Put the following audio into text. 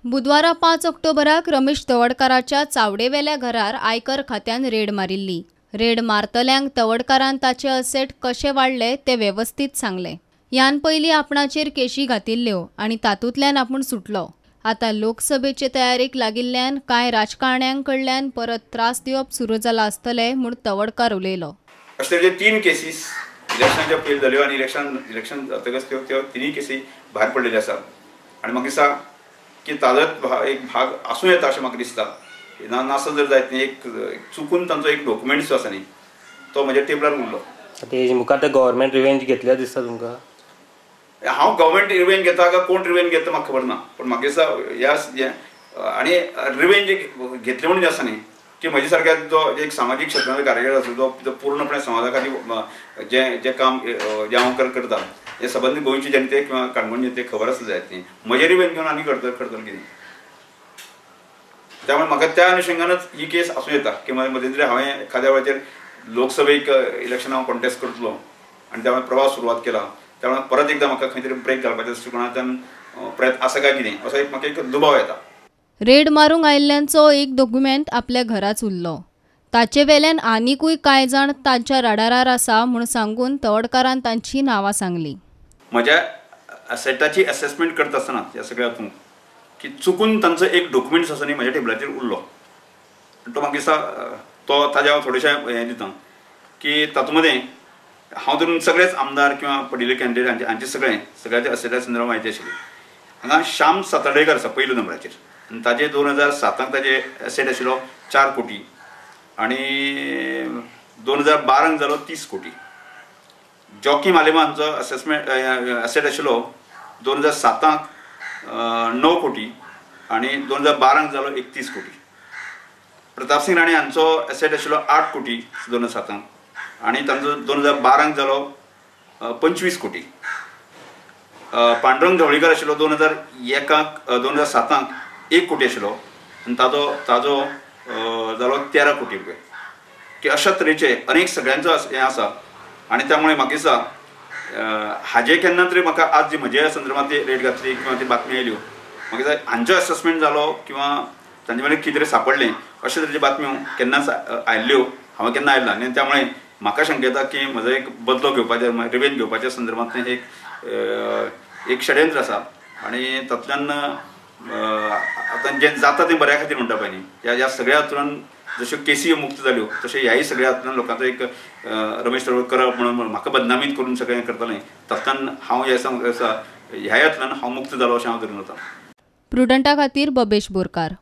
बुधवारा 5 ऑक्टोबराक रमेश तवडकाराच्या चावडेवेल्या घरार आयकर खात्यान रेड मारिल्ली. रेड मारतल्यांक तवडकारान ताचे असेट कशे वाडले ते वेवस्थीत सांगले. ह्यान पयलीं आपणाचेर केशी घातिल्ल्यो आनी तातूंतल्यान आपूण सुटलो. आतां लोकसभेचे तयारेक लागिल्ल्यान कांय राजकारण्यांकडल्यान परत त्रास दिवप सुरू जाला आसतलें म्हूण तवडकार उलयलो. अशे तरेचे 3 केसीस इलेक्शनाच्या पयलीं जाल्यो आनी इलेक्शन जातकच त्यो 3 केसी भायर पडलेल्यो आसात आनी म्हाका दिसता की ताजोच एक भाग आसूं येता अशें म्हाका दिसता. ना नासत जर जायत न्ही, एक चुकून तांचो एक डॉक्युमेंट जो आसा न्ही तो म्हज्या टेबलार उरलो. आतां मुखार ते गव्हर्मेंट रिवेंज घेतल्या दिसता तुमकां? हांव गव्हर्मेंट रिवेंज घेता काय कोण रिवेंज घेता म्हाका खबर ना, पूण म्हाका दिसता ह्या आनी रिवेंज घेतले म्हणून आसा न्ही की म्हज्या सारक्या जो एक सामाजीक क्षेत्रांतलो कार्यकर्ता आसा जो पूर्णपणे समाजा खातीर जें जें काम जें हांव करता हें सबंद गोंयची जनतेक किंवा काणकोण जनतेक खबर आसली जायत न्ही. म्हजें रिवेंज घेवन आनी करतलो कितें, त्यामुळे म्हाका त्या अनुशंगानच ही केस आसूं येता की मदीं तरी हांवें एखाद्या वेळाचेर लोकसभेक इलेक्शन हांव कॉन्टेस्ट करतलो आनी त्यामुळे प्रवास सुरवात केला, त्यामुळे परत एकदा म्हाका खंय तरी ब्रेक घालपाच्या दृश्टिकोनांतल्यान प्रयत्न आसा काय कितें असो एक म्हाका एक दुबाव येता. रेड मारूंक आयिल्ल्यांचो एक डॉक्युमेंट आपल्या घराच उरलो. ताचे वेल्यान आनिकूय कांय जाण तांच्या राडारार आसा म्हूण सांगून तवडकारान तांची नांवां सांगली. म्हज्या असेटाची असेसमेंट करता आसतना ह्या सगळ्या हातूंत की चुकून तांचो एक डॉक्युमेंट्स आसा न्ही म्हज्या टेबलाचेर उरलो, तो म्हाका दिसता तो ताजें हांव थोडेशें हें दिता की तातूंत मदें हांव धरून सगळेच आमदार किंवा पडिल्ले कॅन्डिडेट हांचे सगळ्याच्या असेटा संदर्भात म्हायती आशिल्ली. हांगा श्याम सातार्डेकर आसा पयल्या नंबराचेर आनी ताजे 2007 ताजे एसेट आशिल्लो 4 कोटी आनी 2012 जालो 30 कोटी. जॉकी मालेमा हांचो असेसमेंट एसेट आशिल्लो 2007 9 कोटी आनी 2012 जालो 31 कोटी. प्रतापसिंग राणे हांचो एसेट आशिल्लो 8 कोटी 2007 आनी तांचो 2012 जालो 25 कोटी. पांडुरंग ढवळीकर आशिल्लो 2001 2007 1 कोटी आशिल्लो आनी ताजो जालो 13 कोटी रुपया. की अशा तरेचे अनेक सगळ्यांचो हें आसा आनी त्यामुळे म्हाका दिसता हाजे केन्ना तरी म्हाका आज जी म्हज्या संदर्भात ती रेट घातली किंवा ती बातमी आयल्यो म्हाका दिसता हांचो एसेसमेंट जालो किंवा तांचे मदें कितें तरी सापडलें अशे तरेच्यो बातम्यो केन्नाच आयिल्ल्यो हांवें केन्ना आयला आनी त्यामुळे म्हाका शंका येता की म्हजो एक बदलो घेवपाच्या रिवेंज घेवपाच्या संदर्भांतलें एक षडयंत्र आसा आनी तातूंतल्यान आतां जें जाता तें बऱ्या खातीर म्हणटा पळय न्ही, ह्या सगळ्या हातूंतल्यान जश्यो केसी मुक्त जाल्यो तशें ह्याय सगळ्या हातूंतल्यान लोकांचो एक रमेश तवडकर करप म्हणून म्हाका बदनामीत करून सगळें करतलें, तातूंतल्यान हांव ह्या हातूंतल्यान हांव मुक्त जालो अशें हांव धरून वता. प्रुडंटा खातीर बबेश बोरकार.